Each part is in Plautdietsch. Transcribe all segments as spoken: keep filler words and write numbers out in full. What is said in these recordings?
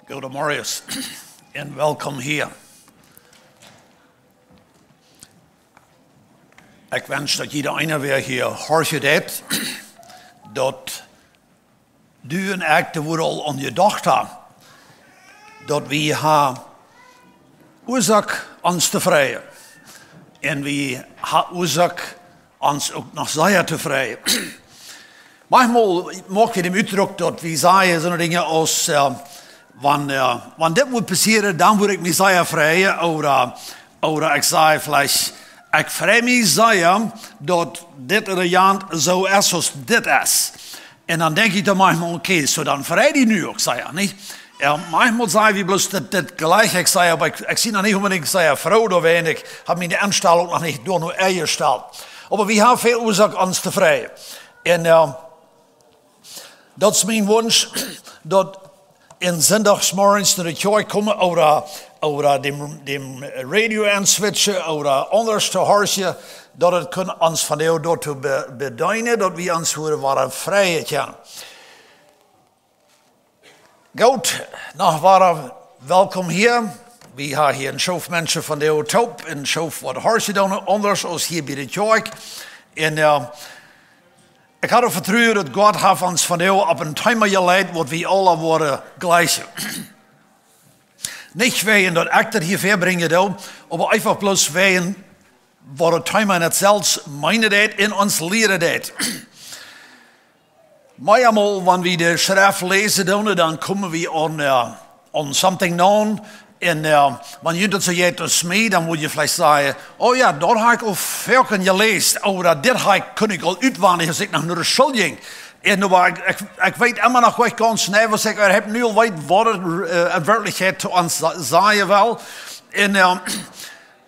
Goedemorjes en welkom hia. Ekj wensch daut jieda eena, wäa hia horchen deit, daut du en ekj doa aul aun jedocht ha, daut wie ha Uasoak ons to freien. En wie ha Uasoak ons uk noch sea to freien. Maunchmol moak wie dän Utdruck, daut wie sajen soone Dinja aus, äh, wan, äh, wan dit wudd passieren, dan wudd ekj mie sea freien. Ooda, ooda ekj saj veleicht, ekj frei mie sea, daut dit ooda jant soo es aus dit es. En dan denkj ekj dan maunchmol, okay, soo dan frei die nu uk sea, nich? Jo, maunchmol saj wie bloos, daut, daut jlikj ekj sea, oba ekj, ekj sie noch nich onbedinjt sea froo doawäajen, ekj hab miene Enstalunk noch nich doano enjestalt. Oba wie ha väl Uasoak ons to freien. En, äh, daut es mien Wunsch, daut en Sindachsmorjes no de Kjoakj komen ooda, ooda däm, däm Radio aunswitchen ooda aundasch to horchen, daut et kunn ons vondoag doatoo be-, bedeenen, daut wie ons wudden wada freien kjennen. Goot, noch wada welkom hia. Wie ha hia een Schoof Menschen vondoag toop, een Schoof waut horchen doonen, aundasch aus hia bie de Kjoakj. En, äh, ekj ha daut Vetruen, daut Gott haft ons vondoag opp een Thema jeleit, waut wie aula woaren jlikjen. Nich wäajen daut ekj daut hia väabrinjen doo, oba eefach bloos wäajen waut daut Thema en sikj selfst meenen deit en ons lieren deit. Meamol, wan wie de Schreft läsen doonen, dan komen wie aun, äh, aun something known. En, äh, wan junt daut soo jeit aus mie, dan wudd jie veleicht sajen, oh jo, daut ha ekj aul foaken jeläst. Ooda dit ha ekj, kunn ekj aul utwendich, aus ekj noch no de School jinkj. En, oba ekj, ekj, ekj weet emma noch nich gaunz jeneiw, aus ekj äwahaupt nu aul weet, waut et, äh, en Werkjlichkjeit to ons sa-, sajen well. En, äh,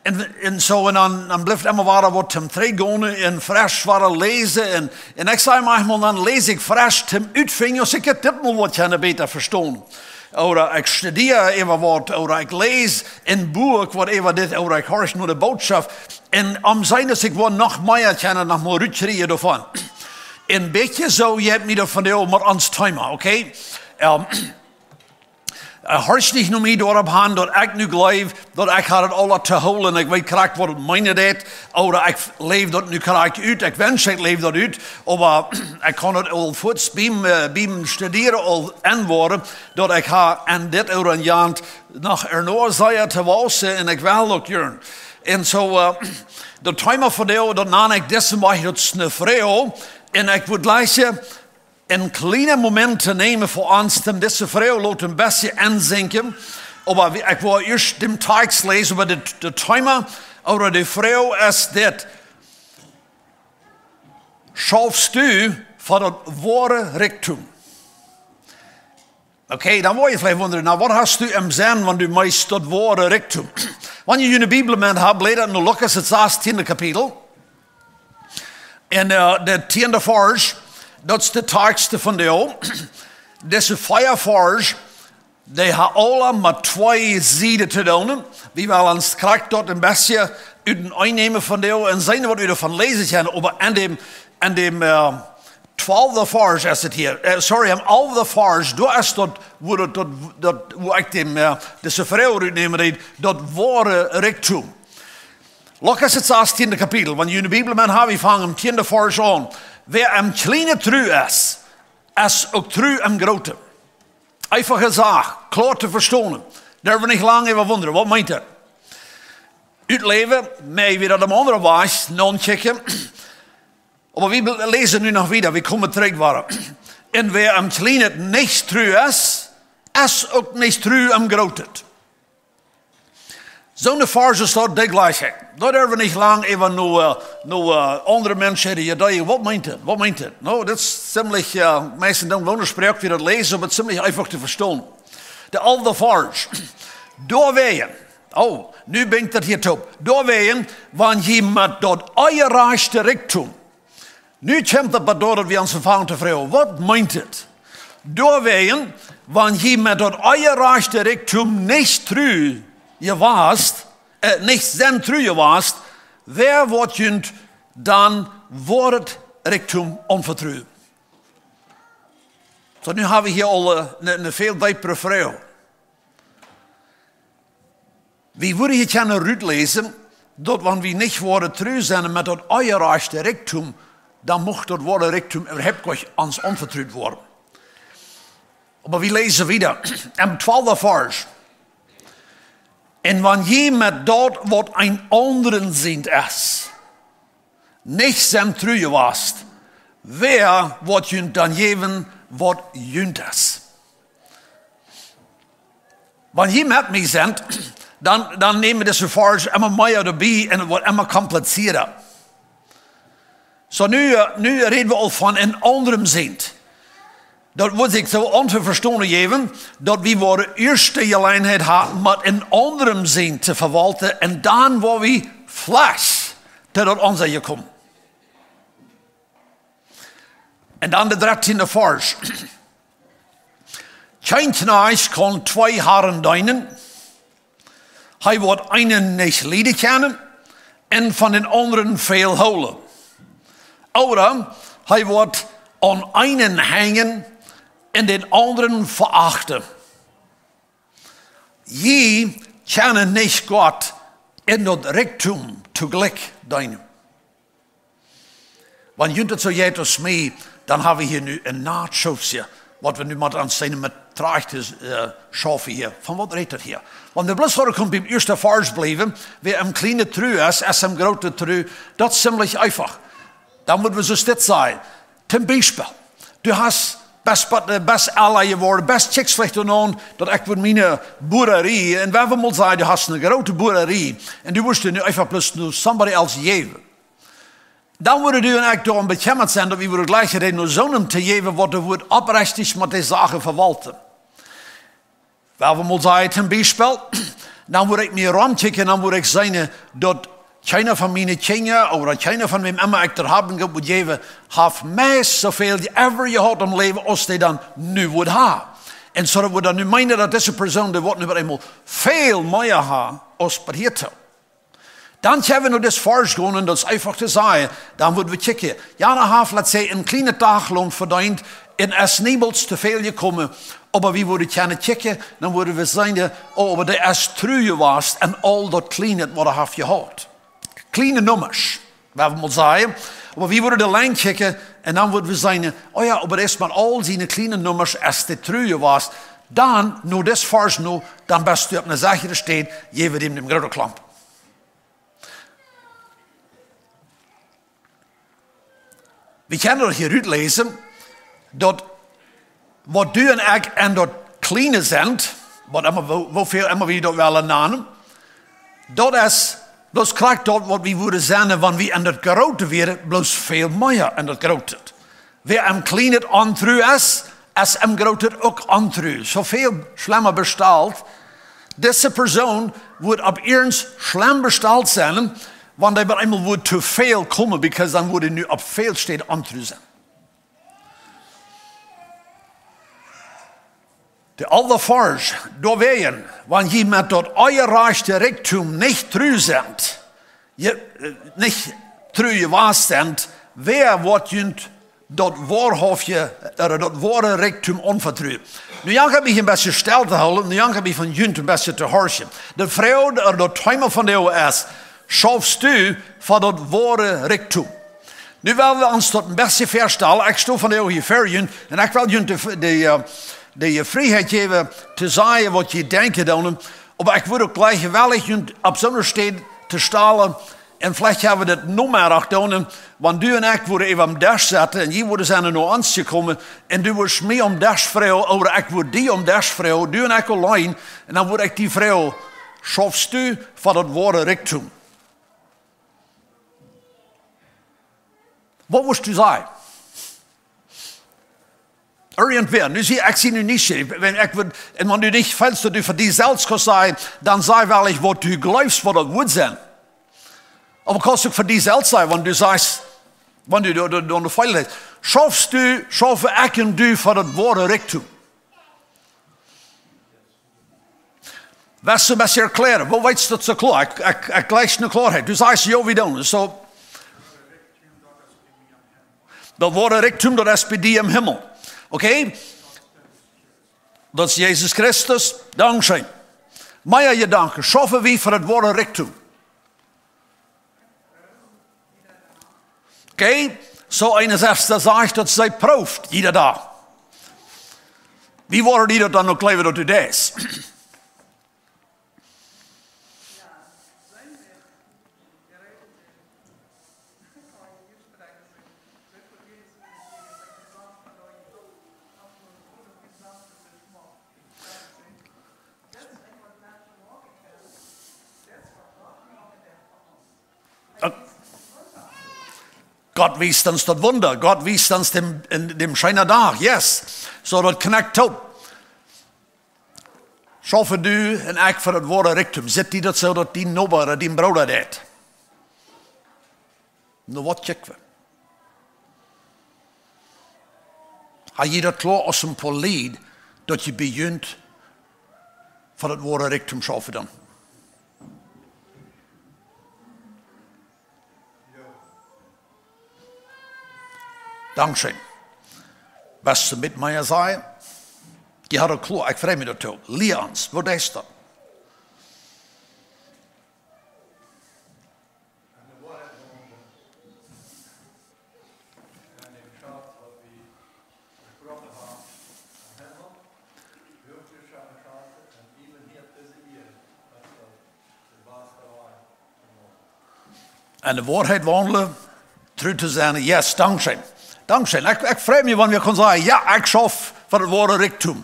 En, en soo, en dan, dan blift emma wada waut toom trigjgonen en fresch wada läsen. En, en ekj saj maunchmol, dan läs ekj fresch toom utfinjen, aus ekj et dit mol waut kjenn bäta vestonen. Ooda ekj studia äwa waut, ooda ekj läs een Buak, waut äwa dit, ooda ekj horch no de Bootschoft. En om seenen, aus ekj woa noch mea kjennen, noch mea rutkjrieen doavon. Een bät soo jeit mie daut vondoag met ons Thema, okay? Ähm, Äh, horcht nich no mie doaropp aun, daut ekj nu jleew, daut ekj ha daut aula to hoolen, ekj weet krakjt waut et meenen deit, ooda ekj läw daut nu krakjt ut, ekj wensch ekj läw daut ut, oba ekj kaun daut aul fuaz biem, äh, biem Studieren aul enwoaren, daut ekj ha en dit ooda en jant noch ernoa sea to wausen en ekj well uk jiern. En soo, äh, daut Thema vondoag, daut nan ekj disen Wajch, daut es ne Froag, en ekj wudd jlikjen, een kjlienen Moment to nämen fa ons, om dise Froag loten een bät ensinkjen. Oba wie, ekj well ieescht dän Tekjst läsen, oba daut, daut Thema, ooda de Froag es dit: Schaufst du fa daut woare Rikjdom? Okay, dan woa jie veleicht wundren, na, waut hast du em Senn, wan du meenst daut woare Rikjdom? Wan jie june Bibel met haben, bläd no Lukas, daut sastiende Kapitel. En, äh, de tiende Varsch, daut es de Tekjst vondoag. Dise vea Varsch, dee ha aula met twee Sieden to doonen. Wie wellen ons krakjt daut een bät uteneen nämen vondoag en seenen waut wie doavon läsen kjennen, oba aun däm, aun däm, äh, twalften Varsch es et hia. Äh, sorry, aum alften Varsch, doa es daut, wua daut, daut, daut, wua ekj dän, äh, dise Froag utnämen deed, daut woare Rikjdom. Lukas, daut sastiende Kapitel, wan jie june Bibel met haben, wie fangen aum tienden Varsch aun. Wäa em Kjlienen tru es, es uk tru em Grooten. Eefache Sach, kloa to vestonen. Doa woa wie nich lang äwa wundren. Waut meent daut? Utläwen, mie wada aum aundren Wajch, nonkjikjen. Oba wie läsen nu noch wieda, wie komen trigj wada. En wäa em Kjlienen nich tru es, es uk nich tru em Grooten. Soone Varsch es daut, dee jlikj ekj. Doa woa wie nich lang äwa no, äh, no, äh, aundre Menschen räden, dee, waut meent daut? Waut meent daut? No, daut es ziemlich, äh, meist dan woone Sproak wie daut läsen, oba ziemlich eefach to vestonen. De alfte Varsch. Doawäajen, oh, nu brinjt daut hia toop. Doawäajen, wan jie met daut eearajchte Rikjdom Nu kjemt daut bie daut, daut wie ons aunfangen to froagen, waut meent et? Doawäajen, wan jie met daut eearajchte Rikjdom nich tru jewast, äh, nich sent tru jewast, wäa woat junt dan woaret Rikjdom aunvetruen? Soo, nu hab wie hia aul, äh, ne, ne väl deepre Froag. Wie wudden hia kjennen rutläsen, daut wan wie nich woaren tru sennen met daut eearajchte Rikjdom, dan mucht daut woare Rikjdom äwahaupt nich ons aunvetrut woaren. Oba wie läsen wieda, em twalften Varsch. Un wan jie met daut, waut een aundren sient es, nich sent tru jewast, wäa woat junt dan jäwen, waut junt es? Wan jie met mie sent, dan, dan nämen dise Varsch emma mea doabie un et woat emma komplizieda. Soo, nu, äh, nu räden wie aul von een aundren sient. Daut woat sikj soo aun to vestonen jäwen, daut wie woaren ieescht de Jeläajenheit haben, met een aundren sient to vewaulten, un dan woa wie flash to daut aundre komen. Un dan de dartieende Varsch. Kjeen Kjnajcht kaun twee Harn deenen. Hee woat eenen nich lieden kjennen un von dän aundren väl hoolen. Ooda hee woat aun eenen henjen un dän aundren veachten. Jie kjennen nich Gott un daut Rikjdom toojlikj deenen. Wan junt daut soo jeit aus mie, dan hab wie hia nu een Natschoofsje, waut wie nu met ons seenen met Trajcht, äh, schaufen hia. Von waut rät daut hia? Wan wie bloos woaren komen biem ieeschten Varsch bliewen, wäa em Kjlienen tru es, es em Grooten tru, daut es ziemlich eefach. Dan mott wie soo dit sajen. Toom Biespel, du hast best, äh, best ella jeworden, best kjikjst veleicht aun, daut ekj wudd miene Buarerie, un wan wie mol sajen, du hast eene groote Buarerie, un du wurscht nu eefach bloos no somebody else jäwen. Dan wudden du un ekj doarom bekjemmat sennen, daut wie wudden jlikj räden, no soonem to jäwen, waut doa woat oprechtich met de Sachen vewaulten. Wan wie mol sajen, toom Biespel, dan wudd ekj mie romkjikjen, dan wudd ekj seenen, daut kjeena von miene Kjinja ooda kjeena von wäm emma ekj daut haben wudd jäwen, haft meist soo väl ever jehaut em Läwen, aus dee dan nu woat haben. Un soo daut wudd dan nu meenen, daut dise Persoon, dee woat nu opp eemol väl mea haben, aus bie hia. Dan kjenn wie no disen Varsch gonen, un daut es eefach to sajen, dan wudden wie kjikjen. Jana haft, lot ons sajen, een kjlienet Dachloon vedeent un es niemols too väl jekomen, oba wie wudden kjennen kjikjen, dan wudden wie seenen, oh, oba dee es tru jewast aun aul daut Kjliene, waut hee haft jehaut. Kjliene Nummasch, wan wie mol sajen, oba wie wudden de Lien kjikjen un dan wudden wie seenen, oh jo, oba dee es met aul siene kjliene Nummasch, es dee tru jewast, dan, no disen Varsch no, dan best du opp eene sechre Städ, jäw wie däm dän grooten Klomp. Wie kjennen daut hia rutläsen, daut waut du un ekj en daut Kjliene sent, waut emma, woo, woo väl emma wie daut wellen nanen, daut es, daut es krakjt daut, waut wie wudden sennen, wan wie en daut Groote wieren, bloos väl mea en daut Groote. Wäa em Kjlienen ontru es, es em Grooten uk ontru. Soo väl schlemma bestalt. Dise Persoon wudd opp iernst schlemm bestalt sennen, wan dee opp eemol wudd too väl komen, because dan wudd hee nu opp väl Städen ontru sennen. De alfta Varsch, doawäajen, wan jie met daut eearajchte Rikjdom nich tru sent, je, äh, nich tru jewast sent, wäa woat junt daut woarhauftje, äh, daut woare Rikjdom aunvetruen? Nu jankat mie een bät stell to hoolen, nu jankat mie von junt een bät to horchen. De Froag, äh, daut Thema vondoag es, schaufst du fa daut woare Rikjdom? Nu well wie ons daut een bät väastalen. Ekj sto vondoag hia ver junt un ekj well junt de, de, äh, de Frieheit jäwen to sajen waut jie denkjen doonen. Oba ekj wudd uk jlikj wellen junt opp soone Städ to stalen. Un veleicht haben wie daut Nomeddach doonen, wan du un ekj wudden äwa aum Desch setten un jie wudden sennen no ons jekomen un du wurscht mie aum Desch froagen, ooda ekj wudd die aum Desch froagen, du un ekj auleen, un dan wudd ekj die froagen, schaufst du fa daut woare Rikjdom? Waut wurscht du sajen? Irjentwäa, nu sie, ekj sie nu nich, wan ekj wudd, un wan du nich feelst, daut du fa die selfst kaust sajen, dan saj veleicht waut du jleefst, waut daut wudd sennen. Oba kaust uk fa die selfst sajen, wan du sajst, wan du doa, doa, doa feelen deist. Schaufst du, schaufen ekj un du fa daut woare Rikjdom? West du een bät erkjlären? Woo weetst du daut soo kloa? Ekj, ekj, ekj jlikj ne Kloaheit. Du sajst jo, wie doonen. Soo. Daut woare Rikjdom, daut es bie die em Himmel. Okay? Daut es Jesus Christus. Dankscheen. Mea Jedanken, schaufen wie fa daut woare Rikjdom? Okay, soo eene Sesta sajcht, daut see proowt jieda Dach. Woo woat dee daut dan noch jleewen, daut du deist? Gott wiest ons daut Wunda. Gott wiest ons dän, dän scheenen Dach. Yes. Soo, daut connect toop. Schauf du un ekj fa daut woare Rikjdom. Sitt die daut soo, daut dien Noba, dien Brooda deit? Nu, waut kjikj wie? Ha jie daut kloa aus een poa Lied, daut jie bejunt fa daut woare Rikjdom schaufen dan? Dankscheen. Best du met mie sajen? Jie haben daut kloa, ekj frei mie daut too. Lia ons, waut es daut? En de Woarheit waundlen, tru to sennen. Yes, dankscheen. Dankscheen. Ekj, ekj frei mie, wan wie kjennen sajen, jo, ekj schauf fa daut woare Rikjdom.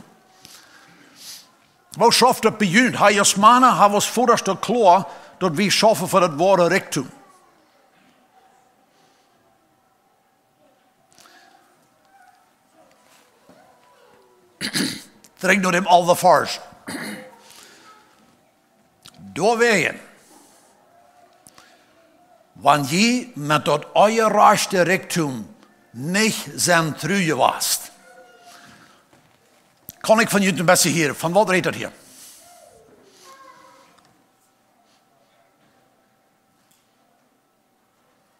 Woo schauft daut bie junt? Ha jie aus Mana, ha wie ons Vodasch daut kloa, daut wie schaufen fa daut woare Rikjdom? Drinkj no dän alften Varsch. Doawäajen, wan jie met daut onjerajchte Rikjdom nich sent tru jewast. Kaun ekj von junt een bät hieren? Von waut rät daut hia?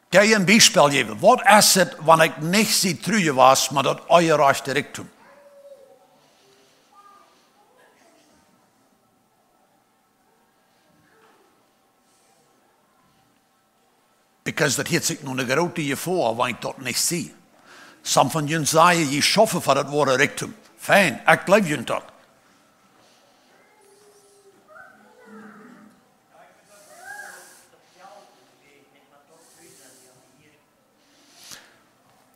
Kaun jie een Biespel jäwen? Waut es daut, wan ekj nich sie tru jewast met daut onjerajchte Rikjdom? Because daut hieet sikj no eene groote Jefoa, wan ekj daut nich sie. Some von junt sajen, jie schaufen fa daut woare Rikjdom. Fein, ekj jleew junt daut.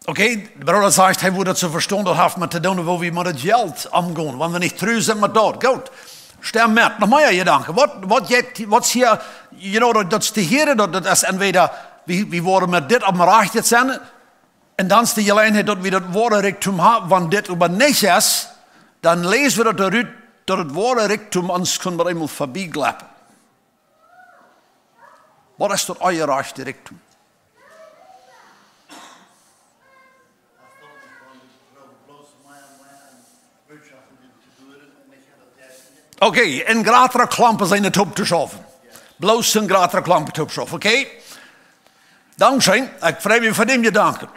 Okay, de Brooda sajcht, hee wudd daut soo vestonen, daut haft met to doonen, woo wie met daut Jelt omgonen, wan wie nich tru sent met daut. Goot, stemm met. Noch mea Jedanken. Waut, waut jeit, waut es hia, you know, daut, daut es to hieren, daut, daut es entweder, wie, wie woaren met dit opp em rajchten sennen, un dan es de Jeläajenheit, daut wie daut woare Rikjdom haben, wan dit oba nich es, dan läs wie daut doa rut, daut daut woare Rikjdom ons kaun met eemol verbie jleppen. Waut es daut onjerajchte Rikjdom? Okay, een jratra Klompen sennen toop to schaufen. Bloos een jratra Klompen toop schaufen, okay? Dankscheen, ekj frei mie fa dän Jedanken.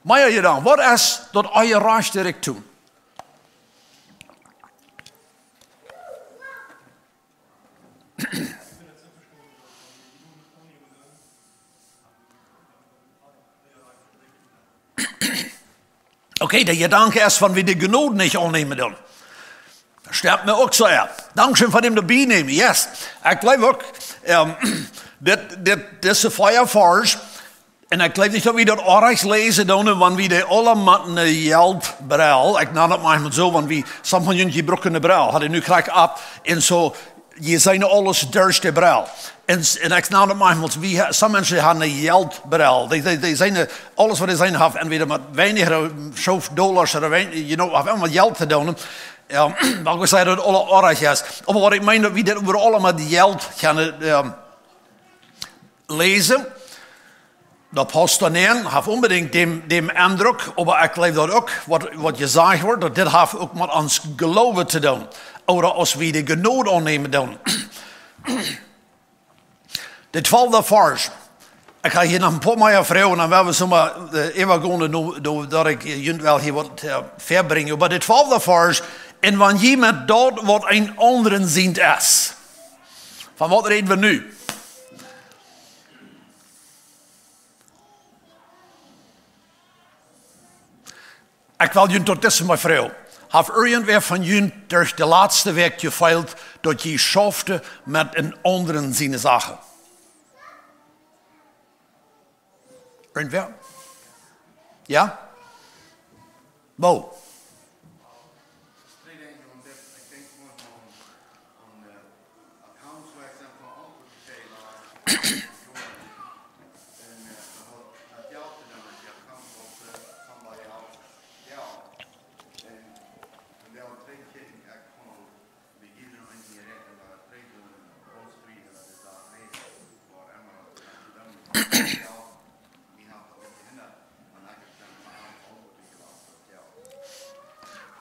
Mea Jedanken, waut es daut onjerajchte Rikjdom? Okay, de Jedanke es, wan wie de Jnod nich aunnämen doonen. Stemmt mie uk soo, jo. Dankscheen fa dän doabie nämen, yes. Ekj jleew uk, ähm, dit, dit, dise vea Varsch, un ekj jleew nich, daut wie daut oajch läsen doonen, wan wie dee aula met een Jeltbrill, ekj nan daut maunchmol soo, wan wie, some von junt brucken eene Brill, haud ekj nu krakjt opp, un soo, jie seenen aules derch de Brill. Un, un ekj nan daut maunchmol, wie ha-, some Menschen haben eene Jeltbrill. Dee, dee, dee seenen, aules waut dee seenen haft, entweder met weinich ooda fünf Dolla ooda weinich, you know, haft emma met Jelt to doonen. Jo, oba ekj saj daut aules oajch es. Oba waut ekj meen, daut wie dit äwa aula met Jelt kjennen, ähm, läsen. De Apostel näajen haft onbedinjt dän, dän Endruck, oba ekj jleew daut uk, waut, waut jesajcht woat, daut dit haft uk met ons Gloowen to doonen. Ooda aus wie de Jnod aunnämen doonen. De twalfte Varsch. Ekj ha hia noch een poa mea Froagen, dan woa wie soo mau, äh, äwagonen, no, no, daut ekj, äh, junt well hia waut, äh, väabrinjen. Oba de twalfte Varsch, un wan jie met daut, waut een aundren sient es, Von waut räden wie nu? Ekj well junt daut dise mol froagen: Haft irjentwäa von junt derch de latste Wäakj jefeelt, daut jie schauften met een aundren siene Sachen? Irjentwäa? Jo? Woo?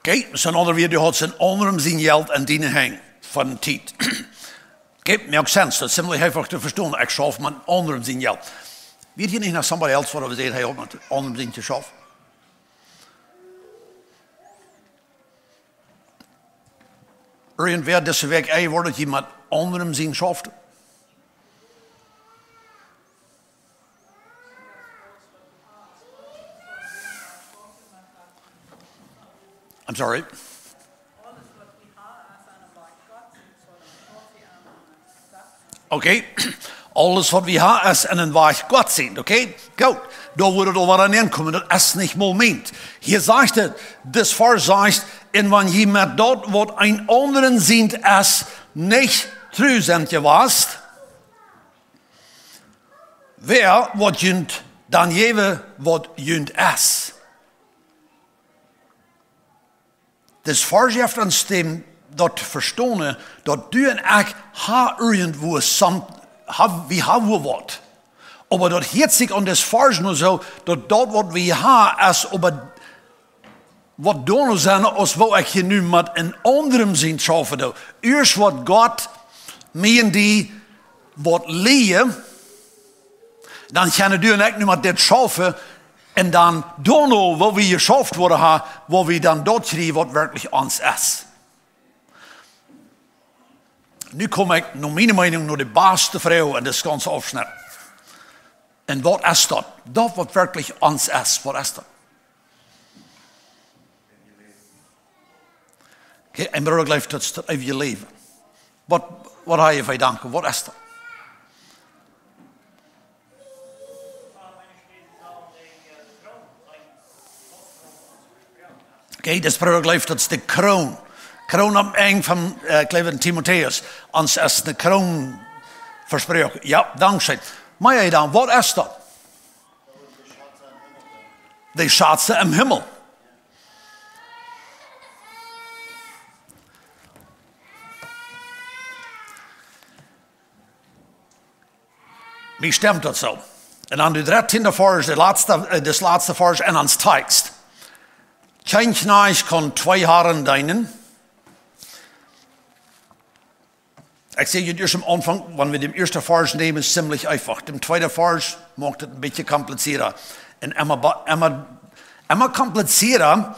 Okay, soo en aundre Wieed, du hast een aundren sien Jelt en diene Henj fa ne Tiet. Okay, moakt sense, daut es ziemlich eefach to vestonen. Ekj schauf met aundren sien Jelt. Wia hia nich noch somebody else, waut säd, hee haud met aundren sien jeschauft? Irjentwäa dise Wäakj enjeworden, daut jie met aundren sien schauft? I'm sorry. Okay, aules waut wie haben es en een Wajch Gott sien, okay? Goot, doa woat et aul waut aun enkomen, daut es nich Moment. Hia sajcht et, dis Varsch sajcht: Un wan jie met daut, waut een aundren sient es, nich tru sent jewast, wäa woat junt dan jäwen, waut junt es? Dis Varsch jeft ons däm daut to vestonen, daut du un ekj haben irjentwua some, haben, wie haben waut. Oba daut hieet sikj aun dis Varsch nu soo, daut daut, waut wie haben, es oba waut doano sennen, aus woo ekj hia nu met een aundren sien schaufen doo. Ieescht woat Gott mie un die waut lieen, dan kjennen du un ekj nu met dit schaufen, un dan doano, woo wie jeschauft woaren haben, woo wie dan daut kjrieen, waut werkjlich ons es. Nu kom ekj, no miene Meenunk, no de baste Froag en dis gaunze Aufschnett. Un waut es daut? Daut, waut werkjlich ons es, waut es daut? Okay, een Brooda jleeft, daut es daut eewje Läwen. Waut, waut hab jie fa Jedanken? Waut es daut? Okay, dis Brooda jleeft, daut es de Kroon. Kroon aum Enj von, äh, jleew ekj, Timotäus. Ons es de Kroon vesproaken. Jo, dankscheen. Mea dan, waut es daut? De Schatzen em Himmel. Mie stemt daut soo. Un dan de dartieende Varsch, de latste, äh, dis latste Varsch en ons Tekst. Kjeen Kjnajcht kaun twee Harren deenen. Ekj säd junt ieescht aum Aunfank, wan wie dän ieeschten Varsch nämen, es ziemlich eefach. Dän tweeden Varsch moakt et een bät komplizierter. Un emma ba-, emma, emma komplizierter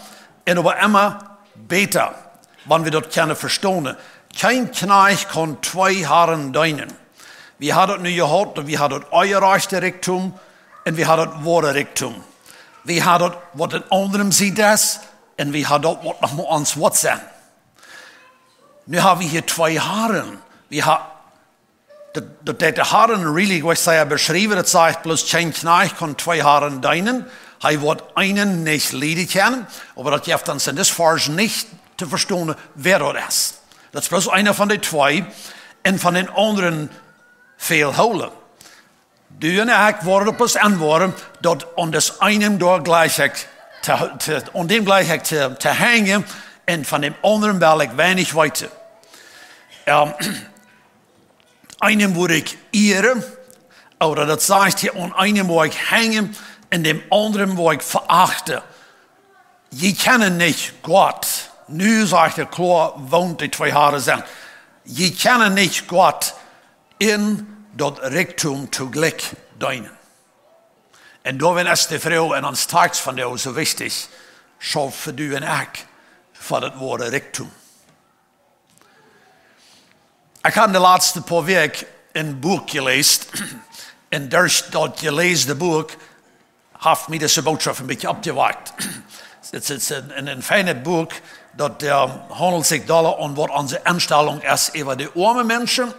un oba emma bäta, wan wie daut kjennen vestonen. Kjeen Kjnajcht kaun twee Harren deenen. Wie haben daut nu jehaut, daut wie haben daut onjerajchte Rikjdom un wie haben daut woare Rikjdom. Wie haben daut, waut een aundren sient es, un wie haben daut, waut noch mau ons woat sennen. Nu haben wie hia twee Harren. Wie ha-, daut, daut deit de Harren really, waut ekj säd, beschriewen. Daut sajcht bloos, kjeen Kjnajcht kaun twee Harren deenen. Hee woat eenen nich lieden kjennen. Oba daut jeft ons en dis Varsch nich to vestonen, wäa daut es. Daut es bloos eena von de twee un von dän aundren väl hoolen. Du un ekj woaren opp ons enwoaren, daut aun dis eenem doa jlikj ekj to, to, aun däm jlikj ekj to, to henjen, un von däm aundren well ekj weinich weeten. Ähm, eenem woa ekj ieren, ooda daut sajcht hia, aun eenem woa ekj henjen, un däm aundren woa ekj veachten. Jie kjennen nich Gott, nu sajcht et kloa, waut de twee Harren sent. Jie kjennen nich Gott un daut Rikjdom toojlikj deenen. Un doawäajen es de Froag en ons Tekst vondoag soo wichtich: Schaufen du un ekj fa daut woare Rikjdom? Ekj hab de latste poa Wäakj een Buak jeläst. Un derch daut jeläsde Buak haft mie dise Bootschoft een bät oppjewakjt. Et es een, een, een feinet Buak, daut, ähm, haundelt sikj dolla om waut onse Enstalunk es äwa de oame Menschen.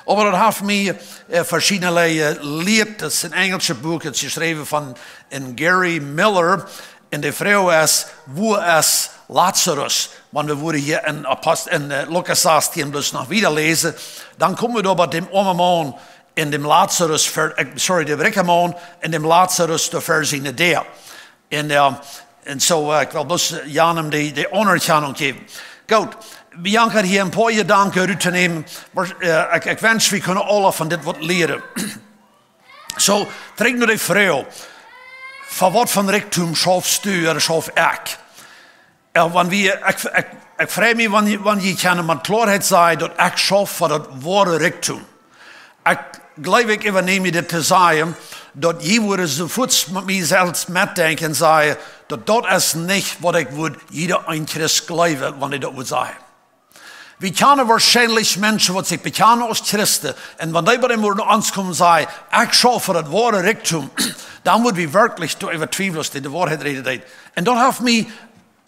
Oba daut haft mie, äh, veschiedne Dinja jelieet. Daut es een enjelschet Buak, daut es jeschräwen von een Gary Millar. Un de Froag es: Wua es Lazarus? Wan wie wudden hia en Apostel, en, äh, Lukas sastieen bloos noch wieda läsen, dan komen wie doa bie däm oamen Maun un däm Lazarus ver-, äh, sorry, däm rikjen Maun un däm Lazarus doa ver siene Däa. Un, äh, un soo, äh, ekj well bloos, äh, Jan om de, de Aunerkjanunk jäwen. Goot, wie haben hia een poa Jedanken rut to nämen, oba, äh, ekj, ekj wensch, wie kunnen aula von dit waut lieren. Soo, trigj no de Froag: Fa waut von Rikjdom schaufst du, ooda schauf ekj? Jo, wan wie, ekj, ekj, ekj frei mie, wan, wan jie kjennen met Kloarheit sajen, daut ekj schauf fa daut woare Rikjdom. Ekj jleew, ekj äwanäm mie dit to sajen, daut jie wudden soo fuaz met mie selfst metdenkjen un sajen, daut daut es nich waut ekj wudd jieda een Christ jleewen, wan hee daut wudd sajen. Wie kjennen woarschienlich Menschen, waut sikj bekjanen aus Christen, un wan dee bie däm Wort aunkomen, sajen: "Ekj schauf fa daut woare Rikjdom," dan wudd wie werkjlich doaräwa twiewlen, aus dee de Woarheit räden deed. Un daut haft mie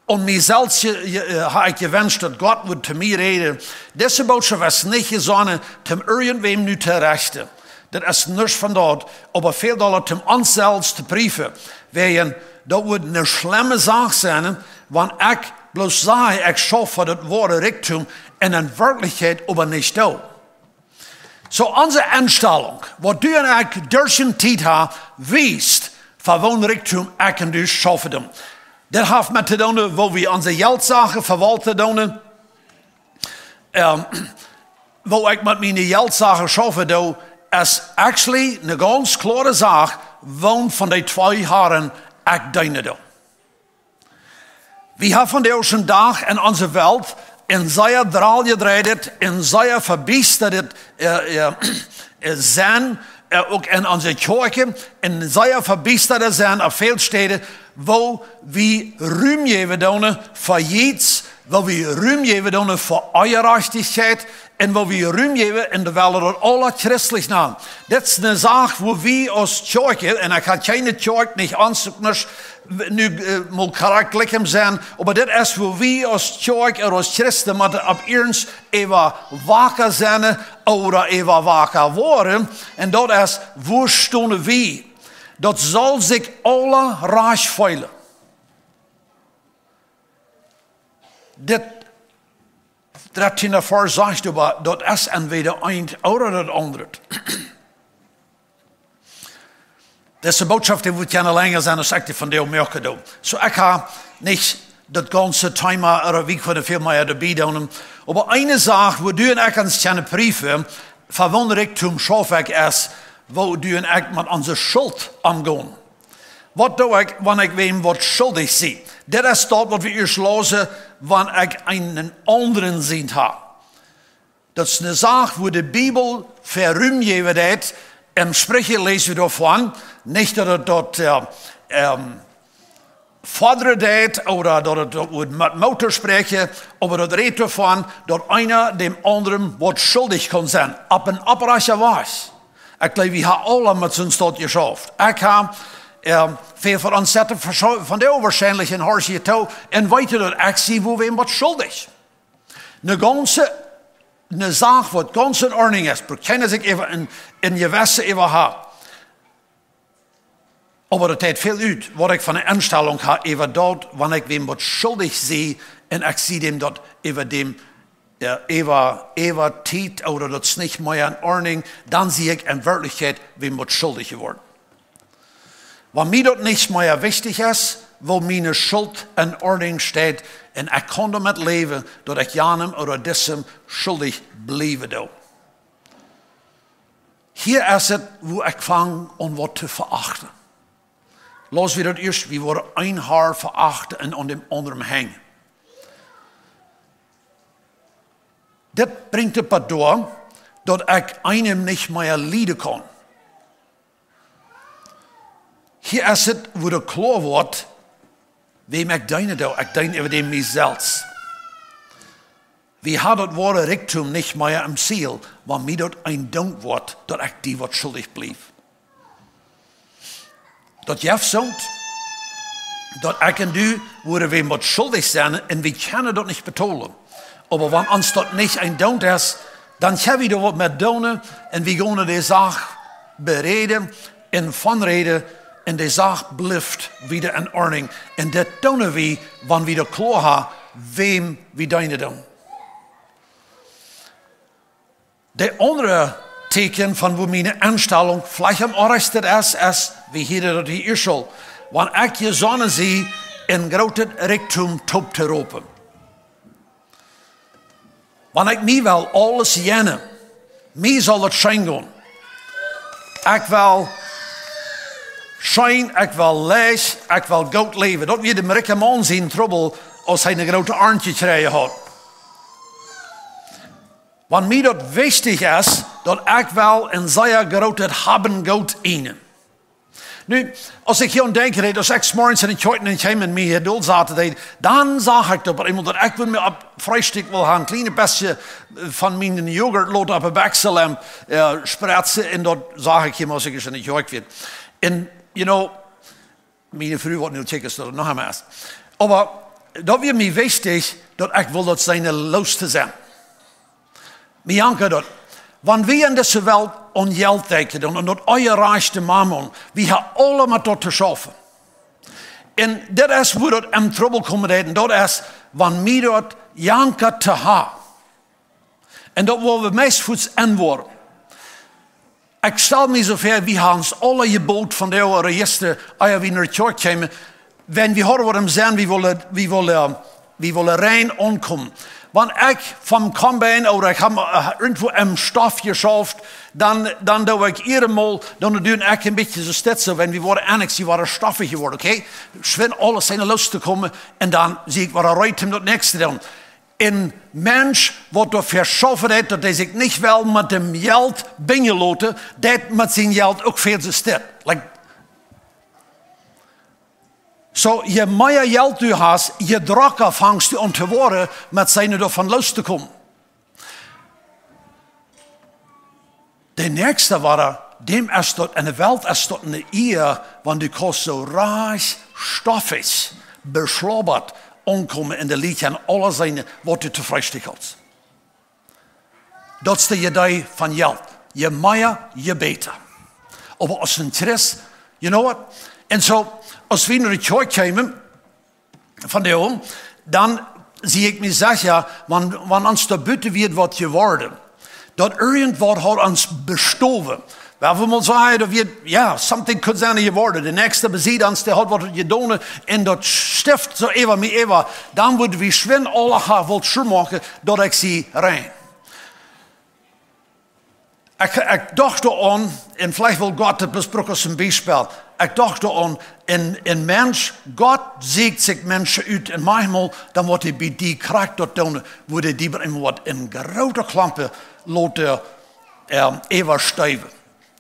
aun mie selfst je-, je-, äh, hab ekj jewenscht, daut Gott wudd to mie räden. Dise Bootschoft es nich jesonnen, om irjentwäm nu to rechten. Daut es nuscht von daut, oba väl dolla om ons selfst to priefen. Wäajen, daut wudd eene schlemme Sach sennen, wan ekj bloos saj, ekj schauf fa daut woare Rikjdom, un en Werkjlichkjeit oba nich doo. Soo, onse Enstalunk, waut du un ekj derch de Tiet haben, wiest, fa woon Rikjdom ekj un du schaufen doonen. Daut haft met to doonen, woo wie onse Jeltsachen vewaulten doonen. Ähm, woo ekj met miene Jeltsachen schaufen doo, es actually eene gaunz kloare Sach, woon von de twee Harn ekj deenen doo. Wie haben vondoag dän Dach en onse Welt een sea droljet, dreckjet un sea vebiestadet, äh, äh, äh, sennen, äh, uk en onse Kjoakjen, een sea vebiestadet sennen opp väl Städen, woo wie Rum jäwen doonen fa Jeist, woo wie Rum jäwen doonen fa Onjerajchtichkjeit, un woo wie Rum jäwen un dee wellen daut aula christlich nanen. Daut es eene Sach, woo wie aus Kjoakj, un ekj hab kjeene Kjoakj, nich ons uk nich, nu, äh, mol korrekt jlikj sennen, oba daut es, woo wie aus Kjoakj ooda aus Christen motten opp iernst äwawakt sennen ooda äwawakt woaren, un daut es, woo stonen wie? Daut saul sikj aula rajcht feelen. Dit dartieende Varsch sajcht oba, daut es entwäda eent ooda daut aundre. Dise Bootschoft, dee woat kjeene lenja sennen, aus ekj dee vondoag moaken doo. Soo, ekj hab nich daut gaunze Thema, ooda wie kjennen väl mea doabie doonen. Oba eene Sach, woo du un ekj ons kjennen priefen, fa woon Rikjdom schauf ekj, es, woo du un ekj met onse Schult omgonen. Waut doo ekj, wan ekj wäm waut schuldich sie? Daut es daut, waut wie ieescht lausen, wan ekj eenen aundren Sind hab. Daut es eene Sach, woo de Bibel fa Rum jäwen deit. En Spricha läs wie doavon, nich daut et daut, äh, ähm, foddren deit, ooda daut et daut wudd met Moot spräakjen, oba daut rät doavon, daut eena däm aundren waut schuldich kaun sennen, opp eenen opprajchten Wajch. Ekj jleew, wie haben aula met soon Stoot jeschauft. Ekj hab, ähm, väl von ons setten vescho-, vondoag woarschienlich en Horch hia too, un weeten, daut ekj sie, woo wäm waut schuldich. Eene gaunze, eene Sach, waut gaunz en Ordnunk es, brukt kjeena sikj äwa een, een Jewessen äwa haben. Oba daut deit väl ut, waut ekj fa eene Enstalunk hab äwa daut, wan ekj wäm waut schuldich sie, un ekj sie däm daut äwa däm, jo, äwa, äwa Tiet, ooda daut es nich mea en Ordnunk, dan sie ekj en Werkjlichkjeit wäm waut schuldich jeworden. Wan mie daut nich mea wichtich es, woo miene Schult en Ordnunk steit, un ekj kaun doamet läwen, daut ekj janem ooda disem schuldich bliewen doo. Hia es et, woo ekj fang aun waut to veachten. Lot wie daut ieescht, wie woaren een Har veachten un aun däm aundren henjen. Dit brinjt et bat doa, daut ekj eenem nich mea lieden kaun. Hia es et, woo daut kloa woat, wäm ekj deenen doo. Ekj deen äwa däm mie selfst. Wie haben daut woare Rikjdom nich mea em Ziel, wan mie daut eendoont woat, daut ekj die waut schuldich bliew. Daut jeft soont, daut ekj un du woaren wäm waut schuldich sennen un wie kjennen daut nich betolen. Oba wan ons daut nich eendoont es, dan kjenn wie doa waut met doonen un wie gonen de Sach beräden un vonräden un de Sach blift wada en Ordnunk. Un dit doonen wie, wan wie daut kloa haben, wäm wie deenen doonen. De aundre Tieekjen von woo miene Enstalunk veleicht aum oajsten es, es, wie hieren daut hia ieescht aul, wan ekj jesonnen sie, een grootet Rikjdom toop to ropen. Wan ekj mie well aules jennen, mie saul daut scheen gonen. Ekj well scheen, ekj well leicht, ekj well goot läwen. Daut wia däm rikjen Maun sien Trubbel, aus hee eene groote Arnt jekjräajen haud. Wan mie daut wichtich es, daut ekj well een sea grootet Haben Goot eenen. Nu, aus ekj hia aun denkj, aus ekj 's Morjens en de Kjoakj nenn kjeem un mie hia dol saten deed, dan sach ekj daut bie eemol, daut ekj wull mie opp Freestikj well haben, een kjlien bät von mienen Joghurt loten opp de Bekjsel, äh, spretzen un daut sach ekj hia, aus ekj en de Kjoakj wia. Un, you know, miene Fru woat nu kjikjen, daut daut noch emol es. Oba daut wia mie wichtich, daut ekj wull daut seenen loos to sennen. Mie jankat daut, wan wie en dise Welt aun Jelt denkjen un aun daut onjerajchte Mammon, wie haben aule met daut to schaufen. Un dit es woo daut em Trubbel komen deed, un daut es, wan mie daut jankat to haben. Un daut woa wie meist fuaz enwoaren. Ekj stal mie soo väa, wie haben ons aule jeboolt von de Register, ea wie no de Kjoakj kjeemen, wan wie hieren waut em Senn, wie wullen, wie wullen, wie wullen rein aunkomen. Wan ekj vom Combine ooda ekj hab, äh, irjentwoo em Stoff jeschauft, dan, dan doo ekj hia mol, dan doo ekj een bät soo stets, wan wie woaren ennich, wie woaren stoffich jeworden, okay? Schwind aules seenen loos to komen un dan sie ekj wada reed om daut näakjste to doonen. Een Mensch, waut doafäa schaufen deit, daut hee sikj nich well met däm Jelt binjen loten, deit met sien Jelt uk väl soo stets. Like, soo, je mea Jelt du hast, je drocka fangst du aun to woaren, met seenen doavon loos to komen. De näakjste wia, däm es daut, en de Welt es daut eene Ea, wan du kaust soo rajcht stoffich, beschlobat aunkomen un de Lied aun aules seenen, waut du to Freestikj haudst. Daut es de Idee von Jelt. Je mea, je bäta. Oba aus een Christ, you know what? Un soo, aus wie no de Kjoakj kjeemen, von de Oom, dan sie ekj mie secha, wan, wan ons doa buten wia waut jeworden, daut irjentwaut haud ons bestowen. Wan wie mol sajen, daut wia, jo, something could sennen jeworden. De näakjste besied ons, dee haud waut jedonen, un daut Stift soo äwa mie äwa, dan wudd wie schwind aule haben wullt schumaken, daut ekj sie rein. Ekj, ekj docht doaraun, un veleicht well Gott daut bloos brucken aus een Biespel. Ekj docht doaraun, een, een Mensch, Gott sieekjt sikj Menschen ut, un maunchmol, dan woat hee bie die krakjt daut doonen, woo hee die bie eemol waut en groote Klompen loten, ähm, äwasteewen.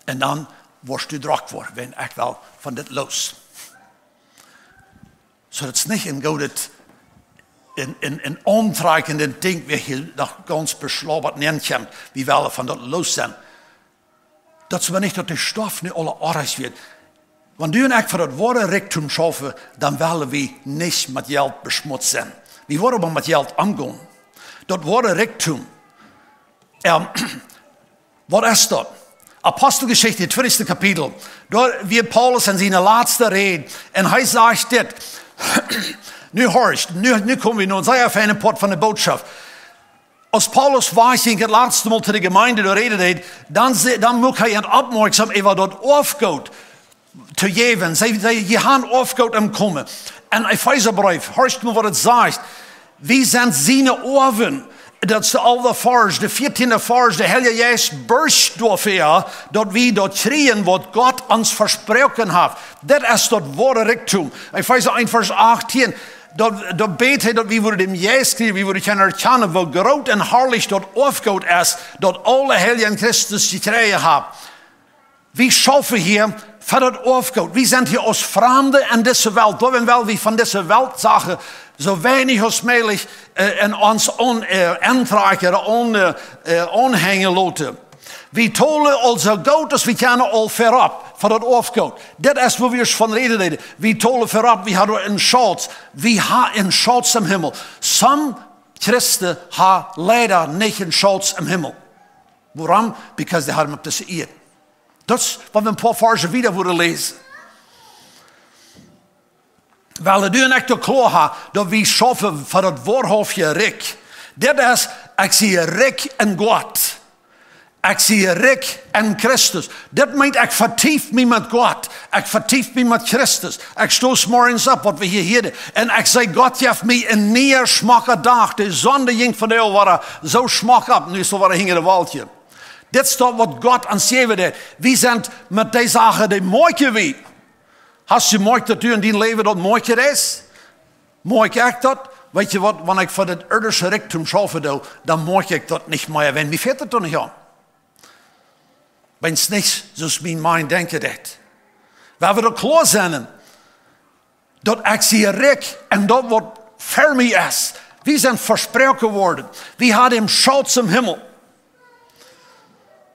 Un dan woascht du drock woaren, wan ekj well von dit loos. Soo, daut es nich een goodet, een, een, een auntrakjendet Dinkj, wan hee noch gaunz beschlobat nenkjemt, wie well von daut loos sennen. Daut es oba nich, daut de Stoff nu aul oajch woat. Wan du un ekj fa daut woare Rikjdom schaufen, dan wellen wie nich met Jelt beschmutzt sennen. Wie woaren oba met Jelt omgonen. Daut woare Rikjdom. Ähm, waut es daut? Aposteljeschicht, daut twintichste Kapitel. Doa wia Paulus en siene latste Räd. Un hee sajcht dit. Nu horcht, nu, nu komen wie no een sea feina Poat von de Bootschoft. Aus Paulus wajch jinkj daut latste Mol to de Jemeent doa räden deed, dan se-, dan muak hee an oppmoakjsom äwa daut Oafgoot to jäwen. See, see, jie haben Oafgoot aum komen. En Efeesabreef, horcht mol waut et sajcht. Wie sent siene Oawen. Daut es de alfte Varsch, de vieetiende Varsch, de Heilje Jeist borcht doafäa, daut wie daut kjrieen, waut Gott ons vesproaken haft. Daut es daut woare Rikjdom. Efeesa eent, Varsch achtieen, daut, daut bät hee, daut wie wudden dän Jeist kjrieen, wie wudden kjennen erkjanen, woo groot un harlich daut Oafgoot es, daut aule Heilje en Christus jekjräajen haben. Wie schaufen hia Fa daut Oafgoot. Wie sent hia aus Framde en dise Welt. Doarom well wie von dise Weltsachen soo weinich aus mäajlich, äh, en ons aun-, äh, auntrakjen, aun-, äh, aunhenjen loten. Wie tolen aul soo goot aus wie kjennen aul verop fa daut Oafgoot. Dit es wua wie von räden deeden. Wie tolen verop, wie haben een Schauz. Wie haben een Schauz em Himmel. Some Christen haben leida nich een Schauz em Himmel. Wuarom? Because dee haben opp dise Ieed. Daut es waut wie een poa Varsch wieda wudden läsen. Well, du un ekj daut kloa haben, daut wie schaufen fa daut woarhauftje Rikj. Dit es, ekj sie rikj en Gott. Ekj sie rikj en Christus. Dit meent, ekj vetief mie met Gott. Ekj vetief mie met Christus. Ekj sto 's morjens opp, waut wie hia hieeden. Un ekj säd, Gott jeft mie een nieen schmocken Dach. De Sonn, dee jinkj vondoag wada soo schmock opp. Nu es et wada hinja de Wolkjen. Dit es daut waut Gott ons jäwen deed. Wie sent met dee Sachen, dee moakjen wie. Hast du jemoakjt, daut du en dien Läwen daut moakjen deist? Moakj ekj daut? Weetst du waut, wan ekj fa daut irdische Rikjdom schaufen doo, dan moakj ekj daut nich mea, wan mie fält daut doch nich aun. Wan et nich soo es mien Mind denkjen deit. Wie haben daut kloa sennen, daut ekj sie rikj en daut waut ver mie es. Wie sent vesproaken worden. Wie haben een Schauz em Himmel.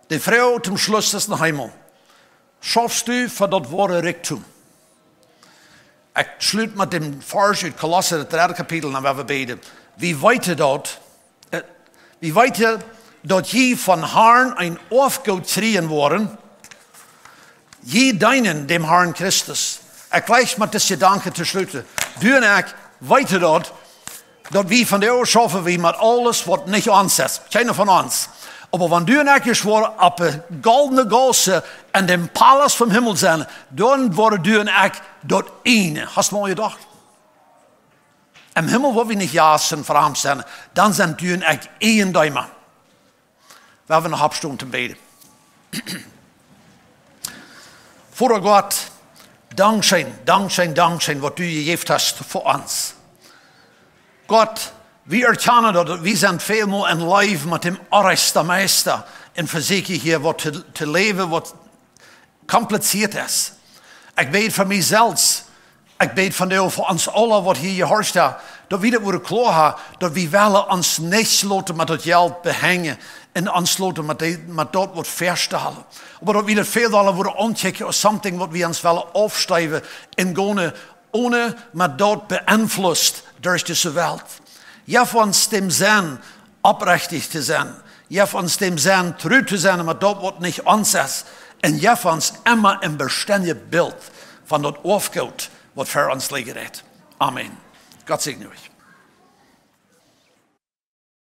De Froag toom Schluss es noch eemol: Schaufst du fa daut woare Rikjdom? Ekj schlut met däm Varsch ut Kolossa, daut dredde Kapitel, dan woa wie bäden. Wie weeten daut, äh, wie weeten daut jie vom Harn een Oafgoot kjrieen woaren, jie deenen däm Harn Christus. Ekj jleich met dise Jedanken to schluten. Du un ekj weeten daut, daut wie vondoag schaufen wie met aules waut nich ons es. Kjeena von ons. Oba wan du un ekj ieescht woaren opp de goldne Gaussen en däm Palaust vom Himmel sennen, dan woaren du un ekj daut eene. Hast du mol jedocht? Em Himmel woa wie nich Jast un Framd sennen. Dan sent du un ekj Eejendeema. Wie haben noch oppjestonen toom bäden. Voda Gott, dankscheen, dankscheen, dankscheen, waut du jejäft hast fa ons. Gott, wie erkjanen daut, wie sent välmol em Läwen met däm orrajchsten Meista un vesieekjen hia waut to, to läwen, waut kompliziert es. Ekj bäd fa mie selfst. Ekj bäd vondoag fa ons aula, waut hia jehorcht haben, daut wie daut wudden kloa haben, daut wie wellen ons nich loten met daut Jelt behenjen un ons loten met de, met daut waut faststalen. Oba daut wie daut väl dolla wudden aunkjikjen aus something, waut wie ons wellen aufsteewen un gonen, onen met daut beenflusst derch dise Welt. Jeff ons dän Senn, oprechtich to sennen. Jeff ons dän Senn, tru to sennen met daut waut nich ons es. Un jeff ons emma een bestendjet Bilt von daut Oafgoot, waut ver ons lijen deit. Amen. Gott säajen junt.